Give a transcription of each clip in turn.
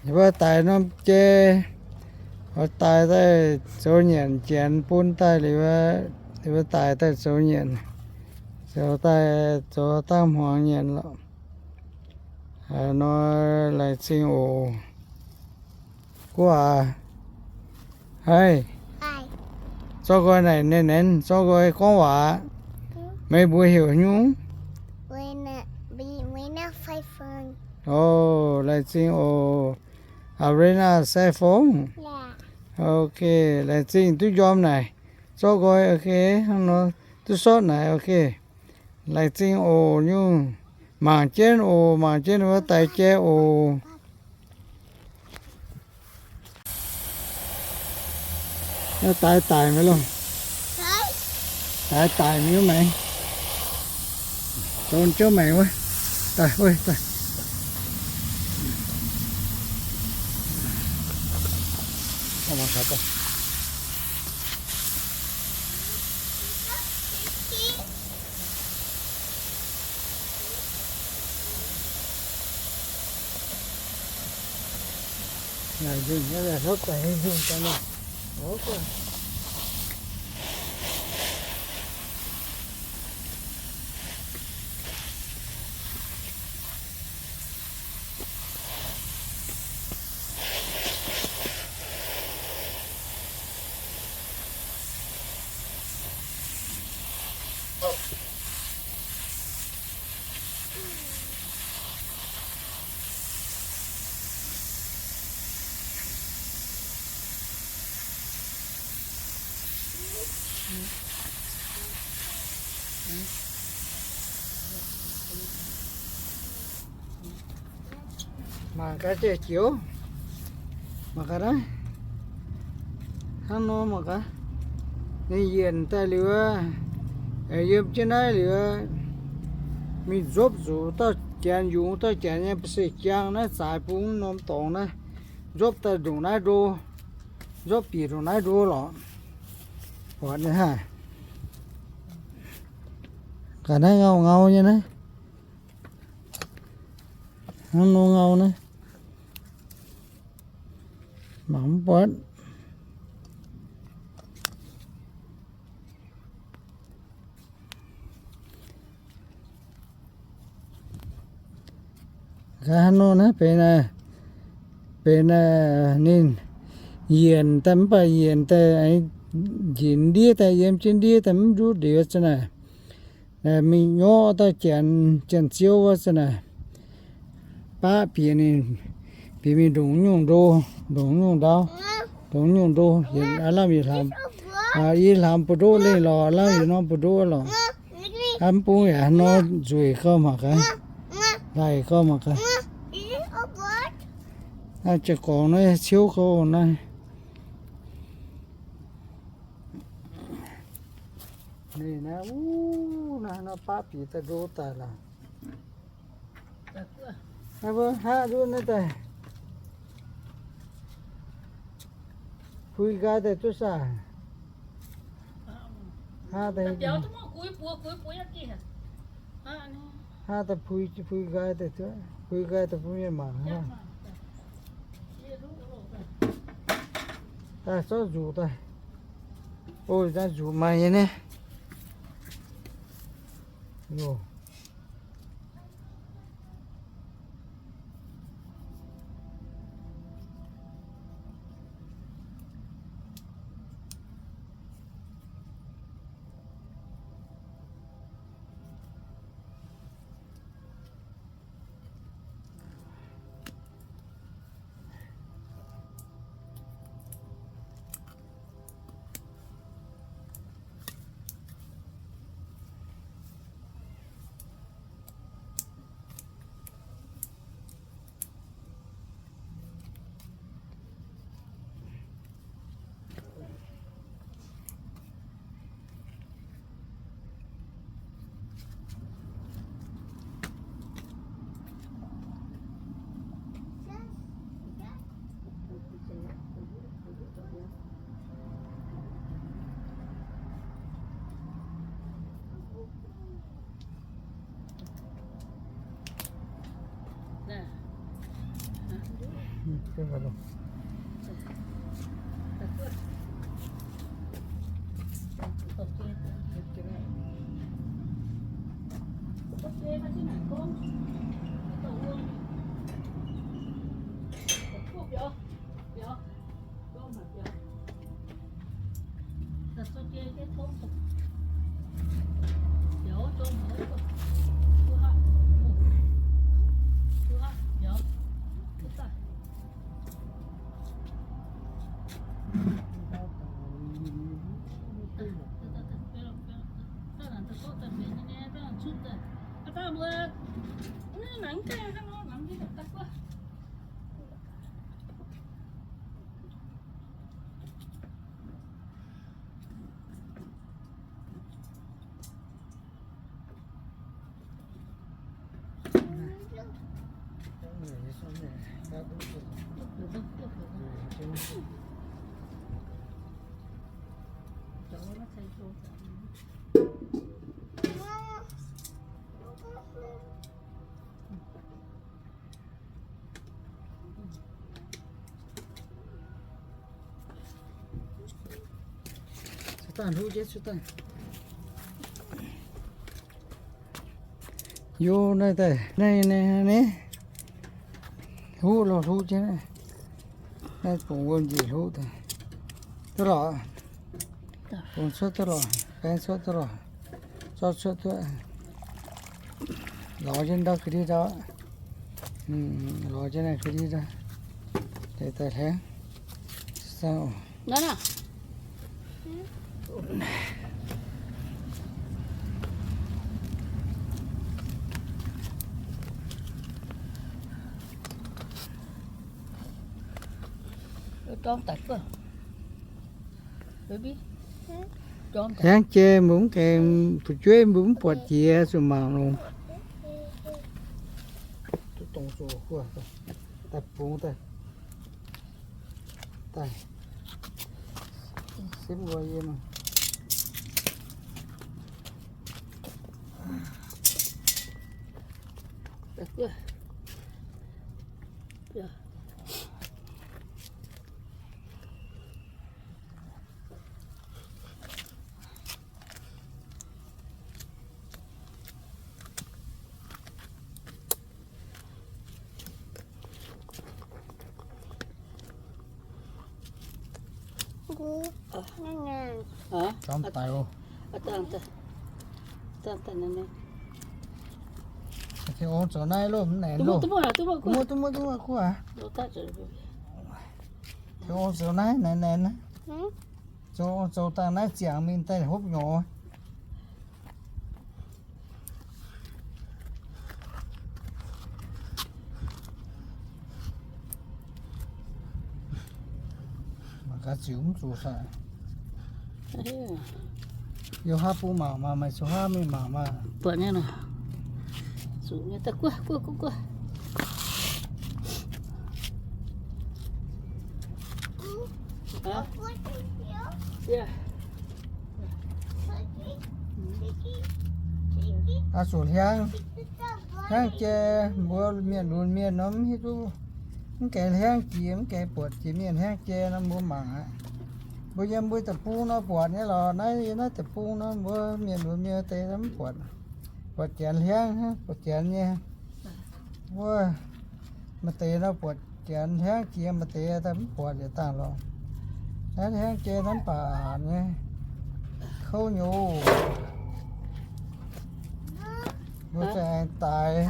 Ninh mbuo daic norm jai, oix daic daaih zoux nyanc, janx bun daaih liuz, ninh mbuo daic daaih zoux nyanc, zoux daaih zoux dangh hmuangx nyanc lorqc. Hnoi laengz zingh oc. Guv aac, haih, zorqv nqoi naaic, naaiv, naaiv zorqv nqoi gorngv waac. Meih mbuo heuc nyungc? O, laengz zingh oc. Arena Sai Fong. Ok, laengz zingh duqv njormh naaic. Zorqv nqoi, ok, hnangv nor duqv sortv naaic, ok. Laengz zingh oc nyungc. Mangc jienv oc, mangc jienv wuov daix jai oc. Daix daic maengx loh. Daix daic maengx, maengx. Donx jienv maengx wuov. Daaih, daaih. Mangc gaax jai jioux. Mangc gaax naaiv. Hnangv nor mangc gaax. Ninh yienc daaih liuz, yiem jienv naaiv liuz, mingh nzuopv nzuqc dauh janx, yungz dauh janx nyei ba'seix jaang naaiv zaaix bung norm dorngx naaiv. Nzuopv daaih ndongc naaiv ndo. Nzuopv bieqc ndongc naaiv ndo lorqc. Buatc naaiv haah. Gaax naaiv ngau ngau nyei naaiv. Hnangv nor ngau naaiv. Mangc mv buatc. Gaax hnangv nor naaiv benx, benx ninh yienc daaih mv baac yienc daaih njiec ndiev daaih yiem jienv ndiev daaih mv ndutv liuz za'naaic. Mingh nyorqv dauh janx, janx-ziouv wuov za'naaic. Baqv bieqc ninh, bieqc mingh ndongc nyungc ndo, ndongc nyungc ndau, ndongc nyungc ndo, yietc aav lamh yietc hlaax, i hlaax mbu'ndoqv lengh lorqc, aav lamh yietc norm mbu'ndoqv lorqc. Aav mv bung yaac nor nzueic gau mangc gaax, laic gau mangc gaax. Ziouc gorngx naaiv ciouv gau naaiv. Ninh naaiv, naaiv nor baqv bieqc daaih ndo daaih lorqc. Naaiv mbuo hngaqv nduov naaiv daaih. Puix nqaai daaih duqv saah? Hngaqv daaih, hngaqv daaih puix, puix nqaai daaih duqv, puix nqaai daaih bun mienh mangc. Daaih zorqv nzuqc daaih. O, naaiv nzuqc maaih nyei naaiv. Cuotv daaih hluv jienv, cuotv daaih. Yie naaiv daaih, naaiv, naaiv, naaiv, hluv lorh, hluv jienv naaiv. Naaiv bungx wuom njiec hluv daaih. Duqv lorqc. Bungx cuotv duqv lorqc, baeng cuotv duqv lorqc. Zorqv cuotv duqv. Lorz jienv ndau ga'ndiev ndau. Lorz jienv naaiv ga'ndiev ndau. Deix daaih hlangv. Hlangv jai mbuo mv gaengh fu'jueiv mbuo mv buatc jiex zuqc mangc longx. Daaih bungx daaih. Daaih. Simv nqoi yie mangc. Jomv daic oc. Tengx ong zoux naaiv loh, mv naenx loh. Duqv muoqv, duqv muoqv, duqv muoqv kuv aqv. Tengx ong zoux naaiv naenx naenx. Zoux, zoux dangh naaiv ziangx mingh daaih hopv nyorx. Mangc gaax ziux mv zuqc haic. Yie haav bung mangc maah, meih zuqc haav mingh mangc maah. Buatc nyei nor. Zuqc nyei, daaih guoqv, guoqv, guoqv, guoqv. Aa, zuqc hliangv, hliangv jai, mbuo mienh lunx mienh nor mv hiuv duqv, mv gaengh hliangv jiex, mv gaengh buatc jiex mienh hliangv jai nor mbuo mangc aqv. Mbuo yiem mbuo deic-bung nor buatc nyei lorqc. Naaiv yiem naaiv deic-bung nor mbuo mienh lunx mienh deix mv buatc. Buatc janx hliangv, buatc janx nyei. Wuov, maaih deix nor buatc janx hliangv jiex, maaih deix daaih mv buatc yietc dangh lorqc. Naaiv hliangv jai naaiv mv baac aqc nyei, kouv nyei oc. Mbuo zuqc aengx daix,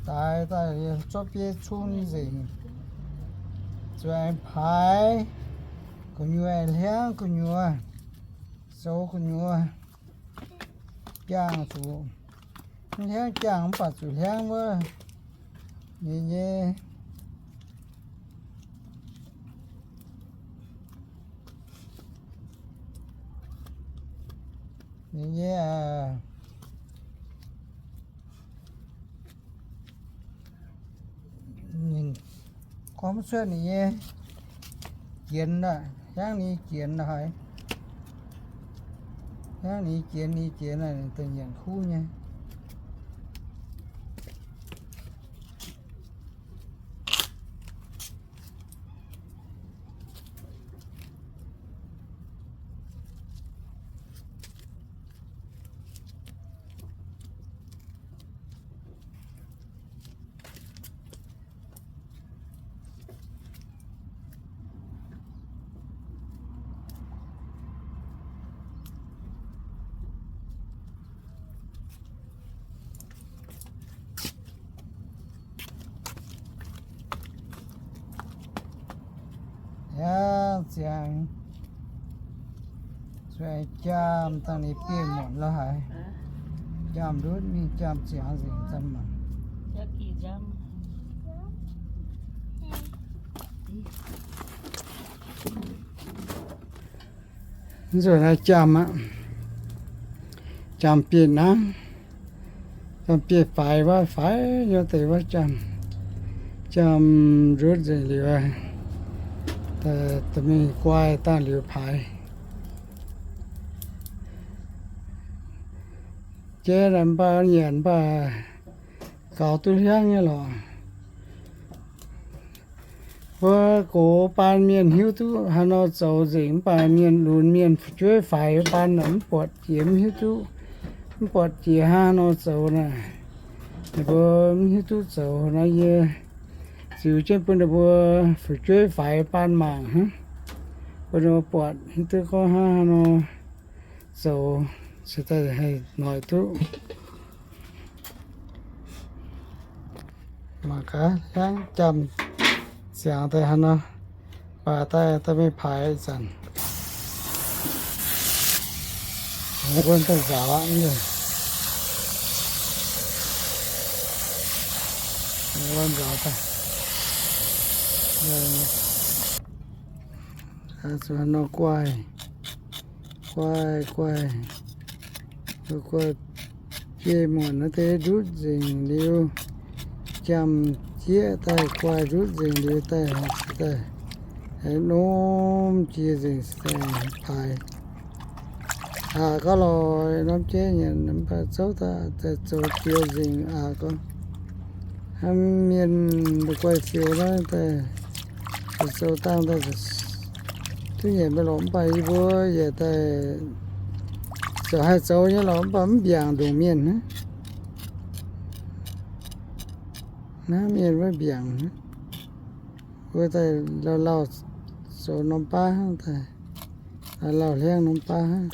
daix daaih zorqv biei cun nzengc, zuqc aengx paaix gu'nyuoz, hliangv gu'nyuoz, zoux gu'nyuoz, jangh zuqc, mv hliangv jangh mv baac zuqc hliangv wuov, nyei nyei. Ninh nyei aac, ninh gorngv mv cuotv ninh nyei jienx aqv, hiaangv ninh jienx haic. Hiaangv ninh jienx, ninh jienx naaic, ninh daaih nyanc kuv nyei. Ziangx, zueiz jaamh dangh ninh biei muonc lo haic. Jaamh ndutv mingh jaamh ziangx nzengc, zaamh mangc. Nzunc naaiv jaamh aqv. Jaamh bieqc hnangv. Jaamh bieqc faix wuov, faix nyei deix wuov jaamh. Jaamh ndutv nzengc liuz, dorh mingh guaih dangh liuz paaix. Jeiv naaic mv baac nyanc mv baac gaux duqv hliangv nyei lorqc. Mbuo gox baan mienh hiuv duqv haaix nor zoux nzengc, mv baac mienh lunx mienh fu'jueiv faix baan naaic mv buatc jiex, mv hiuv duqv, mv buatc jiex haaix nor zoux naaic. Ninh mbuo mv hiuv duqv zoux naaiv, yie ziux jienv bun ninh mbuo fu'jueiv faix baan mangc hnangv, bun ninh mbuo buatc hiuv duqv gorngv hnangv haaix nor zoux se daaih haih noic duqv. Mangc gaax hnangv jaamh ziangx daaih hnangv nor, baac daaih, daaih mingh paaix ih zanc. Wuov daaih nzaaux aqv, wuov nzaaux daaih. Zuqc hnangv nor guaih, guaih, guaih, guaih, biei muonc naaiv deix ndutv nzengc liuz, jaamh jieqv daaih guaih ndutv nzengc liuz daaih, daaih, daaih norm jiex nzengc daaih paaix. Aqc gauh lorqc, norm jieqv nyanc mv baac zouv daaih, daaih zoux jiex nzengc aqc gauh. Hnangv mienh guaih fioux naaiv daaih, zoux dangh daaih duqv nyanc mingh lorqc, mv baac yie mbuo yaac daaih zoux haih zoux nyei lorqc, mv baac mv mbiaangc ndongc mienh hnangv. Hnangv mienh wuov mbiaangc hnangv. Mbuo daaih lauh lauh zoux norm baav hnangv daaih, lauh lauh hliangv norm baav hnangv.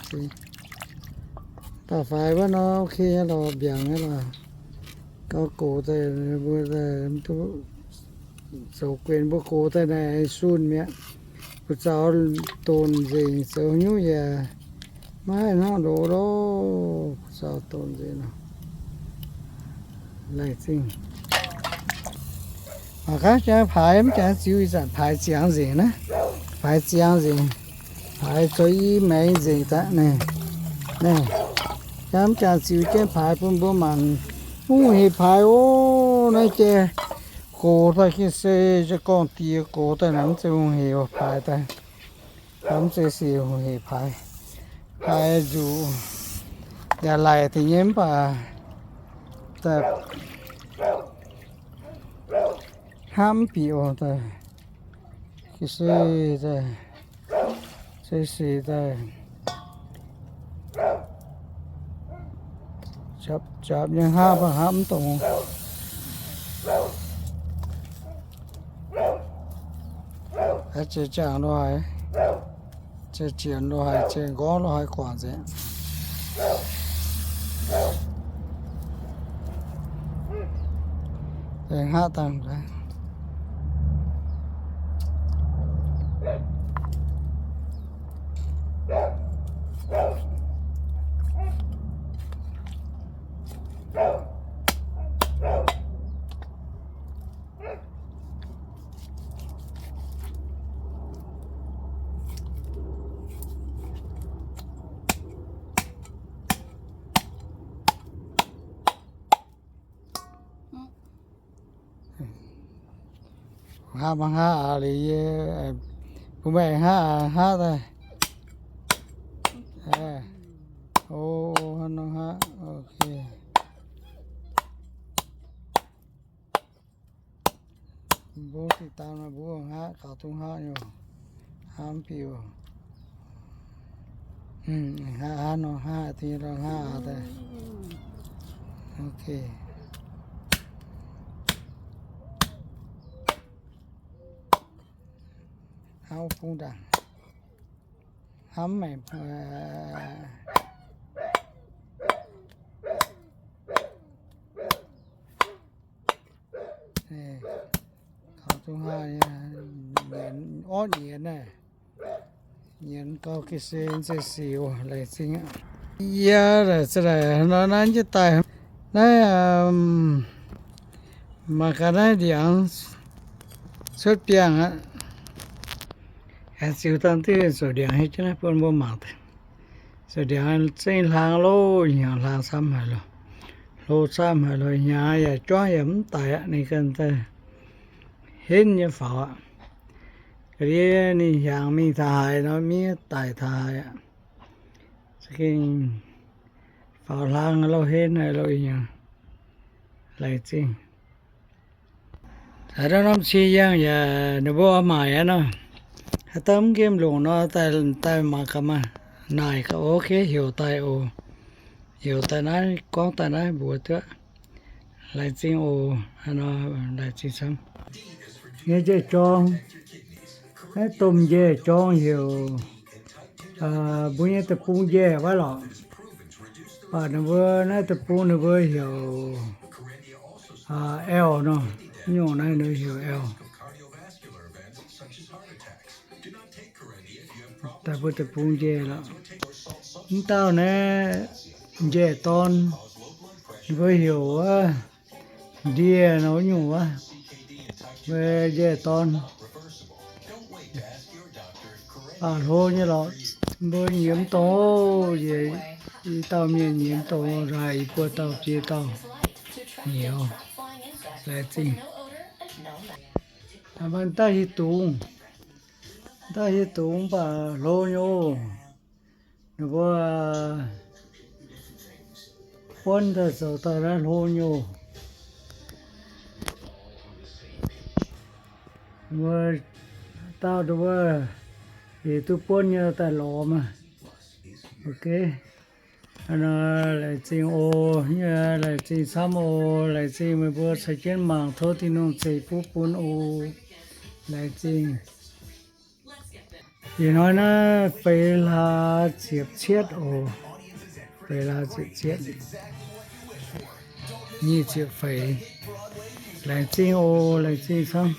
Baac faix wuov nor ok nyei lorqc, mbiaangc nyei lorqc. Gauh gox daaih mbuo daaih duqv zoux guenx mbuo gox daaih naaic sunh mi'aqv. Kuv zaux donc nzengc, zoux nyungc yaac maiv haih hnangv loz loh. Kuv zaux donc nzengc nor, laengz zingh. Mangc gaax, jangx paaix mv jangx ziux ih zanc paaix ziangx nzengc naaiv. Paaix ziangx nzengc. Paaix zoux i maengx nzengc daaih naaiv. Naaiv, jangx mv jangx ziux jienv paaix bun mbuo mangc. Mv hungh hec paaix oc. Naaiv jai gox daaih gengh se gorngv-diex gox daaih naaic mv zeiz hungh hec paaix daaih. Mv zeiz sic hungh hec paaix. Paaix nzuqc yaac laic deix nyei mv baac daaih hnamv bieqc oc daaih. Ga'sie daaih, se sic daaih, japc japc nyei hnangv, mv baac hnamv mv dongz. Ziex jaangc lo haic, ziex jienc lo haic, ziex nqorngv lo haic guangc nzengc. Hnangv dangh Hnangv mv hnangv aqv liuz yie bun meih hnangv aqv, hnangv daaih. O, hnangv nor hnangv, ok. Mbuo dinh dangx nor mbuo hnangv gaux duqv hnangv nyei, hnamv biux. Hnangv nor hnangv dinh nor hnangv aqv daaih. Ok. Hnamv bung ndaangc. Hnamv maengc. Kaux zungv hnangv nyei, nyienz, orv nyienz naaiv. Nyienz gau ga'sie se sic, laengz zingh aqv. Yie se daaih nor naaiv jienv daaih, naaiv maaih ga'naaiv ndiangx cuotv biangh aqv. Aengx ziux dangh diuh zoux ndiangx hietv jienv naaiv bun mbuo mangc. Zoux ndiangx zengv hlaang loh, hnyangx hlaang camv haic loh, hlo camv haic loh, hnyangx yaac juangv yaac mv daic aqv. Ninh ganh daaih henv nyei faaux aqv. Ga'ndiev ninh hiaangx mingh taux haaix nor, miev daic taux haaix aqv. Za'gengh faaux hlaang loh, henv haic loh, hnyangx laengz zingh. Haaix dauh norm cie yangh yaac ninh mbuo oix maaic aqv nor. Haaix dauh mv nqemh longc nor, daaih mangc gaax maah, naaic gaax, ok, heuc daaih oc. Heuc daaih naaiv, gorngv daaih naaiv mbuox duqv. Laengz zingh oc. Hnangv nor, laengz zingh camv. Nyei njaih jorng, naaiv domh njaih jorng heuc, mbuo nyei deic-bung njaih wuov lorqc. Baac ninh mbuo naaiv deic-bung ninh mbuo heuc elh nor, nyungc naaiv ninh heuc elh. Daaih mbuo deic-bung njaih lorqc. Mv dauh naaiv njaih dorn, ninh mbuo heuc wuov ndie nor wuov nyungc wuov, mbuo njaih dorn. Aac, hlo nyei lorqc. Mbuo nyiemz dongh oc, i dauh mienh nyiemz dongh oc, nzaaih i buo dauh biei dauh nyiemz. Laengz zingh. Mv daaih hieh dungz, mv daaih hieh dungz mv baac hlo nyei oc. Ninh mbuo buonv daaih zoux daaih naaiv hlo nyei oc. Mbuo dauh ninh mbuo yietc duqv buonv nyei daaih lorz maah. Ok. Laengz zingh oc, laengz zingh camv oc, laengz zingh meih mbuo caux jienv mangc, tov Tin-Hungh ceix fuqv bun oc. Laengz zingh. Ih hnoi naaiv feix hlaax ziepc cietv oc. Feix hlaax ziepc cietv, nyic ziepc feix. Laengz zingh oc, laengz zingh camv.